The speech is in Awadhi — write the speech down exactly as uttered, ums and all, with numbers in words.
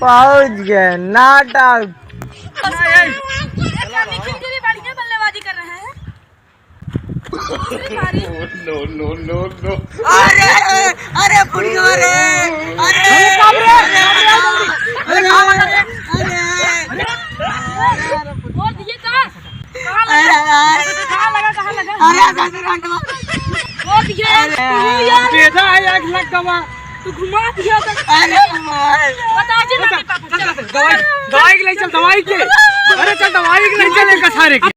पहुंच गए, no doubt। और सामने क्या मिखिल जी भी बढ़िया बल्लेबाजी कर रहे हैं। दूसरी पारी। No, no, no, no। अरे, अरे, बुढ़िया रे, अरे, अरे, अरे, अरे, अरे, अरे। बोल दिए का? कहाँ लगा? अरे, अरे। कहाँ लगा, कहाँ लगा? अरे, ससुर अंडवा। बोल दिए। अरे। तू यार। बेटा है, एक लाख दवा। तू घुमा दिया तो। अरे, मार। बता दे ना चल, बेटा। चल, चल, दवाई, दवाई के ले चल, दवाई के। अरे, चल, दवाई के ले चल, एक सारे के।